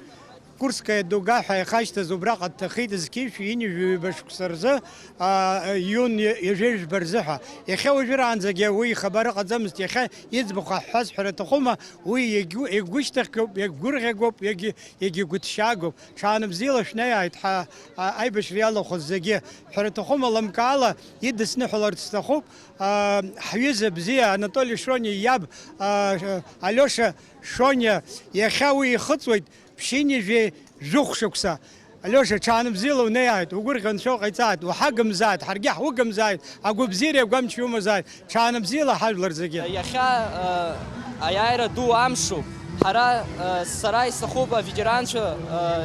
Курская дуга ҳәа ихашьҭаз убраҟа дҭахеит зқьи жәшәи ҩынҩажәи ҩба шықәса рзы, а, июн ҩажәи жәба рзы ҳәа. Иахьа уажәраанӡагьы уи ихабар ыҟаӡамызт. Иахьа иӡбахә ҳҳәаз ҳәара аҭахума, уи иагьу-, иагьгәышьҭыхгоуп, иагьгәырӷьагоуп, иагьы-, иагьгәыҭшьаагоуп. Ҽаанбзиала шәнаиааит ҳа-, а-, аибашьра иалахәыз зегьы. Ҳәара аҭахума, лымкаала идысныҳәаларц сҭахуп, а, ҳҩыза бзиа Анатоли Шониа иаб, а, Алиоша Шониа, иахьа уи ихыҵуеит ԥшьынҩажәи жәохә шықәса. Алиоша, ҽаанбзиала унеиааит, угәырӷьо анцәа уҟаиҵааит, уҳагымзааит, ҳаргьы ҳугымзааит, агәабзиареи агәамчи умазааит, ҽаанбзиала ҳажәлар зегьы. Иахьа, э, аиааира ду амшуп. Ҳара, э, сара исҭахуп аветеранцәа,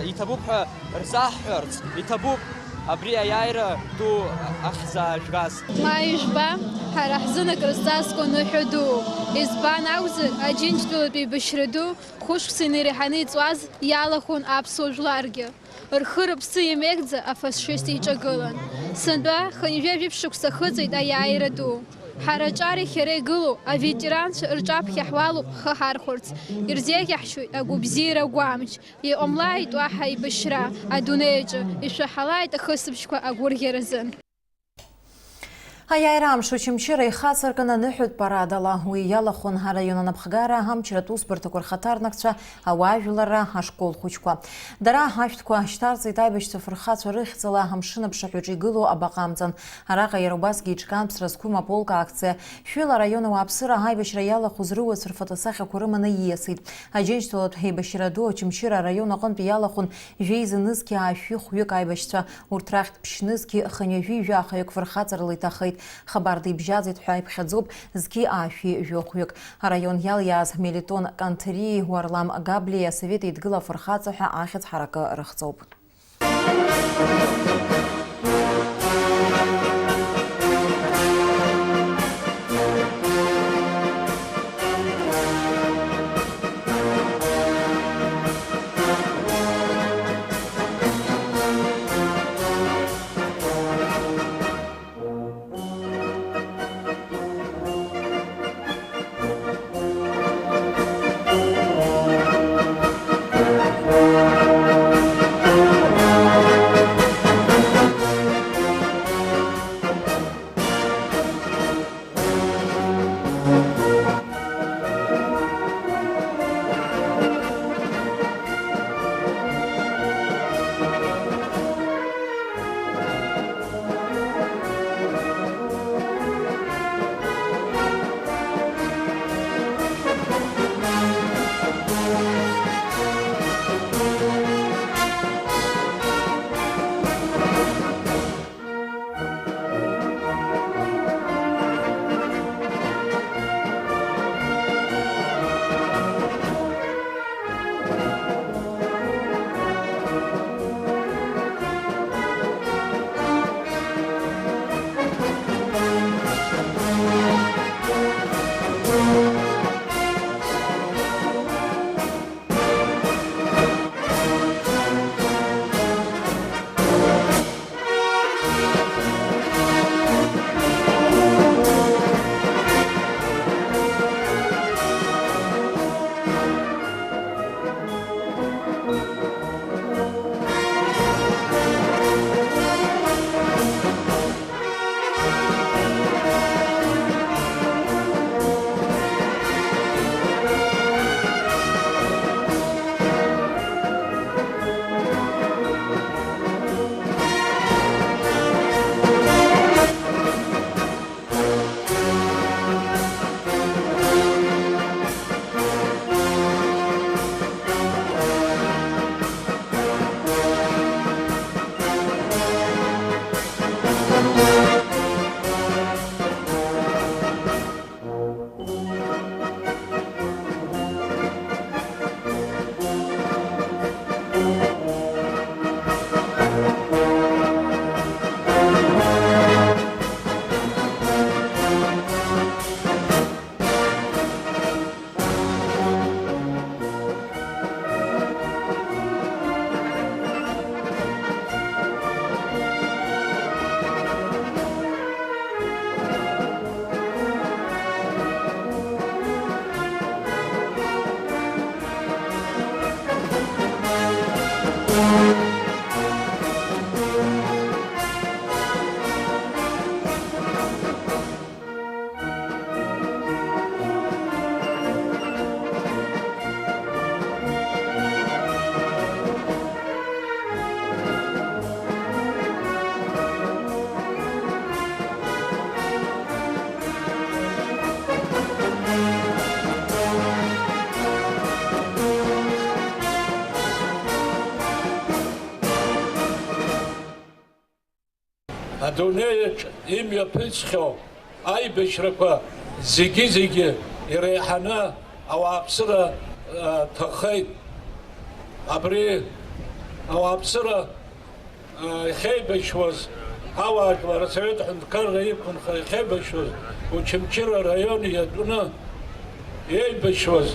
э, иҭабуп ҳәа рзаҳҳәарц, иҭабуп абри аиааира ду ахьзаажәгаз. Ма ижәба, ҳара ҳзын акрызҵазкуа ныҳәа дууп. Избан акәзар, Аџьынџьтәылатә еибашьра ду хәышықәса инареиҳаны иҵуаз иалахәын аԥсуа жәларгьы. Рхы-рыԥсы еимеигӡа афашист еиҿагылан. Сынтәа хынҩажәи жәиԥшь шықәса хыҵит аиааира ду. Ҳара аҿареи иахьа игылоу аветеранцәа рҿаԥхьа ҳуалуп ҳхы ҳархәарц. Ирзеиӷьаҳшьоит агәабзиара агәамч. Иҟамлааит уаҳа еибашьра адунеи аҿы, ишәаҳалааит ахысыбжьқәа агәырӷьаразы. Аиааира амш Очамчыра ихацыркын аныҳәатә парадала. Уи иалахәын араион анапхгара, амчратә усбарҭақәа рхаҭарнакцәа, ауаажәларра, ашкол хәыҷқәа. Дара ашәҭқәа шьҭарҵеит аибашьцәа фырхацәа рыхьӡала амшын аԥшаҳәаҿы игылоу абаҟа амҵан. Араҟа иара убасгьы иҿкаан ԥсра зқәым аполк акциа. Шәҩыла араион ауааԥсыра аибашьра иалахәыз рыуацәа рфотосахьақәа рыманы ииасит. Аџьынџьтәылатә еибашьра ду Очамчыра араион аҟынтә иалахәын жәеиза нызқьи аашәи хәҩык аибашьцәа. Урҭ рахьтә ԥшь-нызқьи хынҩажәи жәаха фырхаҵарала иҭахеит. Хабарда ибжьаӡит ҳәа иԥхьаӡоуп зқьи аашәи жәохәҩык. Араион иалиааз Мелитон Канҭриеи Уарлам Габлиеи Асовет Еидгыла афырхаҵа ҳәа ахьӡ ҳаракы рыхҵоуп. Адунеиаҿ имҩаԥысхьоу аибашьрақәа зегьы-зегьы иреиҳаны ауааԥсыра, а, ҭахеит. Абри ауааԥсыра, а, иахьеибашьуаз, ауаажәлар асовет ҳәынҭқарра иқәынхо иахьеибашьуаз, Очамчыра араион иатәны иеибашьуаз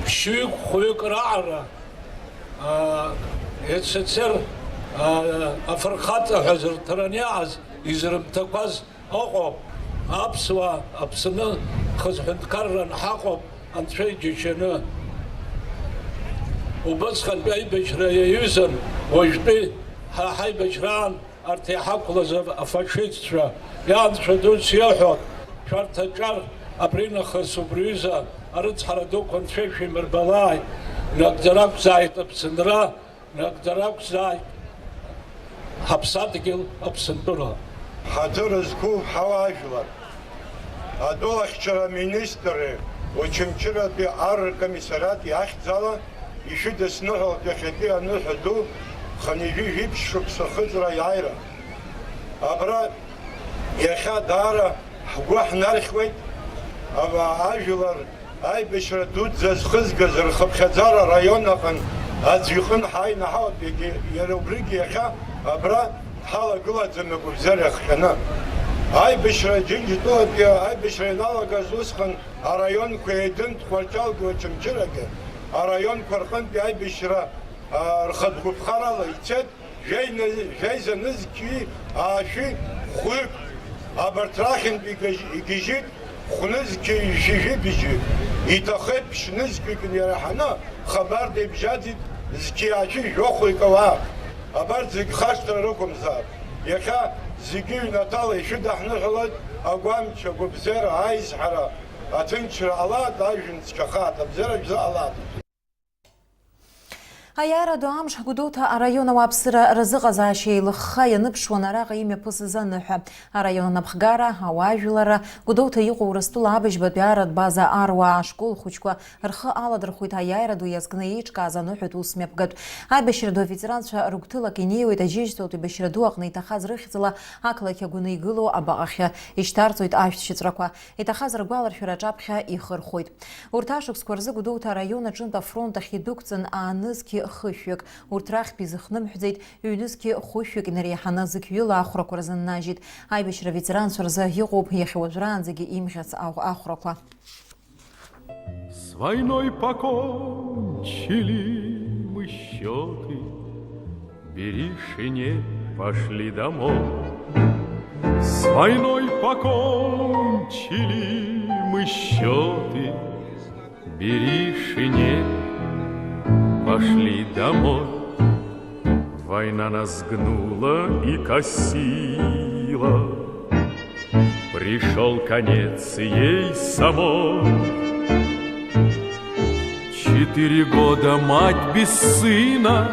ԥшьҩык, хәҩык раҟара, аа, СССР, аа, афырхаҵа ҳәа зырҭараны иааз, изрымҭақәаз ыҟоуп. Аԥсуаа, Аԥсны хызҳәынҭқарра анҳаҟоуп, Анцәа иџьашьаны. Убысҟантәи аибашьра иаҩызан, уажәтәи ҳа ҳаибашьраан Арҭ иҳақәлаз афашистцәа ианцәа дуцәа иаҳәон, шәарҭ аҿар абринахыс убриҩыза арыцҳара дуқәа анцәа ишәимырбалааит, мҩагӡара ақәзааит Аԥсынра, мҩагӡара ақәзааит ҳаԥсадгьыл Аԥсынтәыла. Ҳаҭыр зқәу ҳауаажәлар, атәылахьчара аминистрреи Очамчыратәи ар ркомиссариати ахьӡала ишәыдысныҳәалт иахьатәи аныҳәа ду хынҩажәи жәиԥшь шықәса ахыҵра аиааира. Абра иахьа даара ҳгәы ҳнархьуеит, ава-, ажәлар аибашьра дуӡӡа зхызгаз рхыԥхьаӡара араион аҟынтә аӡә иҟынтә ҳааины ҳаауп, егьи иара убригьы иахьа абра ҳалагылаӡам игәабзиара иахҟьаны. Аибашьра Џьынџьтәылатәи аибашьра ианалагаз усҟан араионқәа Едын, Тҟәарчалгьы, Очамчырагьы араионқәа рҟынтәи аибашьра, а, рхатә гәаԥхарала ицеит. Жәеиза-, жәеиза нызқьи аашәи хәҩык, абарҭ рахьынтә игыжь-, игьежьит хәнызқьи жәшәи быжьҩык, иҭахеит ԥшьнызқьҩык инеираҳаны, хабар деибжьаӡит зқьи аашәи жәохәҩык ауаа. Абарҭ зегь хашҭра рықәымзаап. Иахьа зегьы ҩнаҭала ишәыдаҳныҳәалоит агәамч, агәабзиара, аизҳара, аҭынчра ҟалааит, ажәҩан цқьахааит, абзиара шәзыҟалааит. Аиааира ду амш Гәдоуҭа араион ауааԥсыра разыҟазаашьа еилыхха ианыԥшуан араҟа имҩаԥысыз аныҳәа. Араион анапхгара, ауаажәларра, Гәдоуҭа иҟоу Урыстәыла абыжьбатәи аратә база аруаа ашкол хәыҷқәа рхы аладырхәит аиааира ду иазкны еиҿкааз аныҳәатә ус мҩаԥгатә. Аибашьра ду аветеранцәа рыгәҭылак инеиуеит Аџьынџьтәылатәи еибашьра ду аҟны иҭахаз рыхьӡала ақалақь агәы игылоу абаҟахьы, ишьҭарҵоит ашәҭшьыҵәрақәа. Иҭахаз ргәаларшәара аҿаԥхьа ихырхәоит. Урҭ ашықәсқәа рзы Гәдоуҭа араион аҿынтә афронт ахь идәықәҵан аанызқьи хышәҩык, урҭ рахьтә изыхнымҳәӡеит ҩнызқьи хәышәҩык инареиҳаны зықьҩыла ахәрақәа рзыннажьит. Аибашьра аветеранцәа рзы иҟоуп иахьа уажәраанӡагьы имӷьац ахә-, ахәрақәа. С войной покончили мы счёты. Бери шинель, пошли домой. С войной покончили мы счёты. Бери шинель, пошли домой. Война нас гнула и косила. Пришёл конец ей самой. Четыре года мать без сына.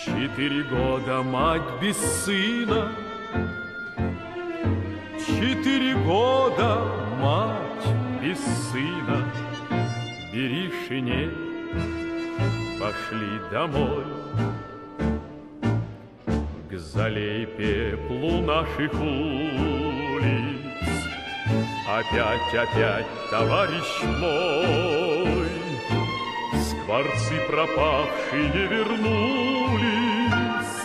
Четыре года мать без сына. Четыре года мать без сына. Бери шинель, пошли домой. К зале и пеплу наших улиц опять, опять, товарищ мой, скворцы пропавшие вернулись,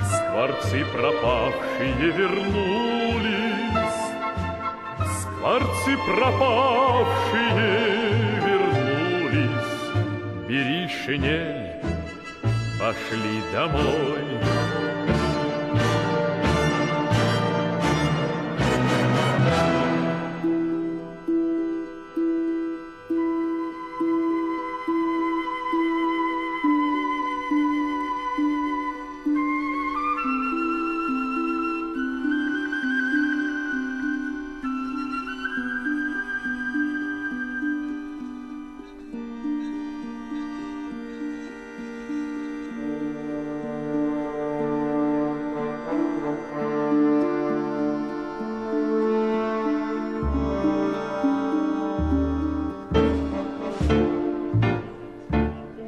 скворцы пропавшие вернулись, скворцы пропавшие вернулись. Бери шинель, пошли домой.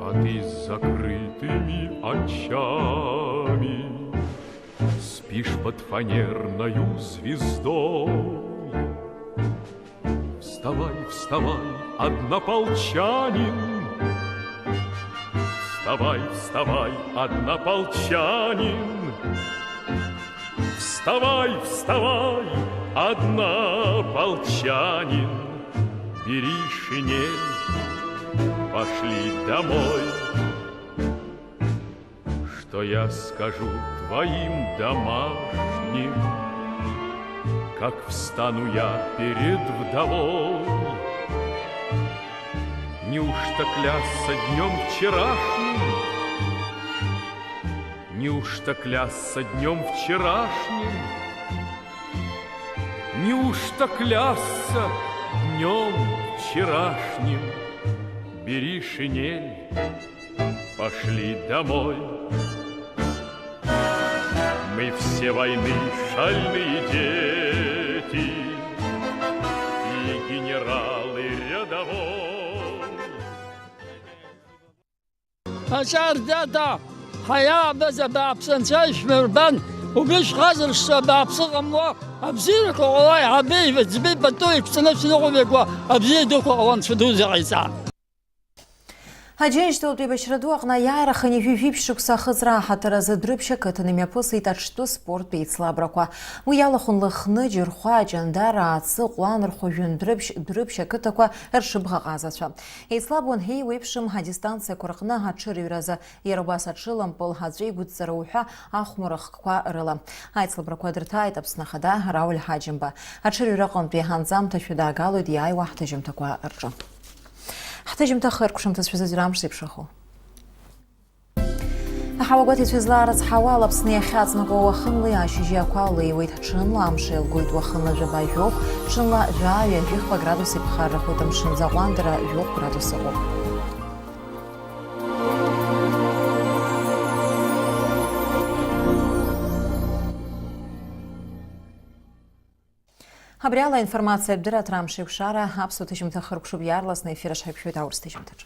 А ты с закрытыми очами спишь под фанерною звездой. Вставай, вставай, однополчанин. Вставай, вставай, однополчанин. Вставай, вставай, однополчанин. Бери шинель, пошли домой. Что я скажу твоим домашним, как встану я перед вдовой? Неужто клясться днём вчерашним? Неужто клясться днём вчерашним? Неужто клясться днём вчерашним? Бери шинель, пошли домой. Мы все войны шальные дети и генералы рядовой. Аҿар дада, ҳаиаабаз абааԥс анцәа ишәмырбан, убри шәхазыршҭ абааԥсы ҟамло, абзиарақәа ҟало, аиҳабеи, аӡбеи пату иқәҵаны шәныҟәымҩакуа, абзиа дуқәа ҟало анцәа дуӡӡа ҟаиҵан. Аџьынџьтәылатә еибашьра ду аҟны аиааира хынҩажәи жәиԥшь шықәса ахыҵра аҳаҭыр азы Дәрыԥшь ақыҭан имҩаԥысит аҽтәы спорттә еицлабрақәа. Уи иалахәын Лыхны, Џьырхәа, Ҷандар, Аацы, Ҟәланырхәа, Жәындәрыԥшь, Дәрыԥшь ақыҭақәа рҽыбӷаҟазацәа. Еицлабуан еиуеиԥшым адистанциақәа рҟны аҽырҩразы, иара убас аҽылампыл, аҵәеигәыҵҵара уҳәа ахәмарахкқәа рыла. Аицлабрақәа дырҭааит Аԥсны Ахада Рауль Ҳаџьымба. Аҽырҩраҟынтәи анҵамҭа шәыдаагалоит иааиуа ҳҭыжьымҭақәа рҿы. Ҳҭыжьымҭа хыркәшамҭаз шәзаӡәыр амш зеиԥшрахо. Аҳауа гәаҭеицәа излаарыцҳауа ала Аԥсны иахьаҵнакуа уахынлеи ашьыжьи ақәа леиуеит. Ҽынла амш еилгоит, уахынла жәаба-жәохә, ҽынла жәаҩа-жәохә градус иԥхаррахоит, амшынӡы аҟәандара жәохә градус ыҟоуп. Абри ала аинформациатә дырраҭара Амшеикәшара аԥсуа ҭыжьымҭа хыркәшоуп, иаарласны аефир аҿы ҳаиқәшәоит аурыс ҭыжьымҭаҿы.